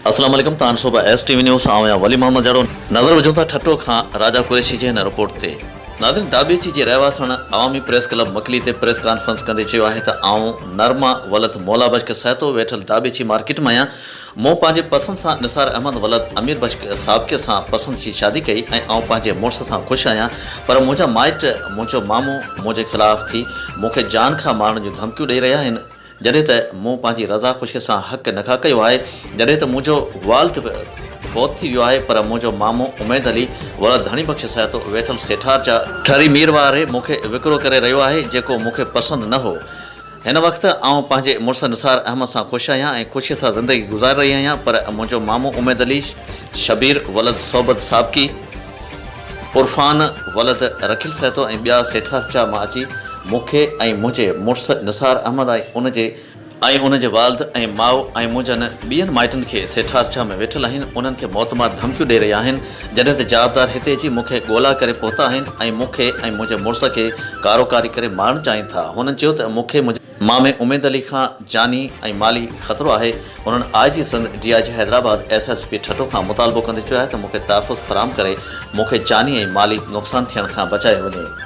السلام عليڪم تان صوبه ايس ٽي وي نيوز سان آئون آهيان ولي محمد جاڙو نظر وجهون ٿا ٺٽو کان راجا قريشي جي هن رپورٽ تي. ناظرين داٻيچي جي رهواسڻ عوامي پريس ڪلب مڪلي تي پريس ڪانفرنس ڪندي چيو آهي ته آئون نرما ولد مولا بخش سهتو ويٺل داٻيچي مارڪيٽ مان آهيان مون پنهنجي پسند سان نثار احمد ولد امير بخش سابقي سان پسند جي شادي ڪئي ۽ آئون پنهنجي مڙس سان خوش آهيان پر منهنجا مائٽ منهنجو مامو منهنجي خلاف ٿي مون کي جان کان مارڻ جون ڌمڪيون ڏئي رهيا آهن جڏهن ته مون پنهنجي رضا خوشيء سان حق نڪاح ڪيو آهي، جڏهن ته منهنجو والد به فوت ٿي ويو آهي، پر منهنجو مامو اميد علي ولد ڌڻي بخش سهتو ويٺل سيٺار جا ٺري مير واري مون کي وڪرو ڪري رهيو آهي، جيڪو مون کي پسند نه هو. هن وقت آئون پنهنجي مڙس نثار احمد سان خوش آهيان ۽ خوشيء سان زندگي گذاري رهي آهيان، پر منهنجو مامو اميد علي شبير ولد صحبت سابقي، عرفان ولد رکيل سهتو ۽ ٻيا سيٺارچا مان اچي مون کي ۽ منهنجي مڙس نثار احمد ۽ ان جي ۽ ان جي والد ۽ ماء ۽ منهنجن ٻين مائٽن کي سيٺارچا ۾ ويٺل آهن انهن کي موتمار ڌمڪيون ڏئي رهيا آهن جڏهن ته جوابدار هتي اچي مون کي ڳولا ڪري پهتا آهن ۽ مون کي ۽ منهنجي مڙس کي ڪارو ڪاري ڪري مارڻ چاهين ٿا هنن چيو ته مون کي منهنجي مامي اميد علي کان جاني ۽ مالي خطرو آهي، هنن I G Sindh, D I G Hyderabad, S S P Thatta کان مطالبو ڪندي چيو آهي ته مون کي تحفظ فراهم ڪري مون کي جاني ۽ مالي نقصان ٿيڻ کان بچايو وڃي.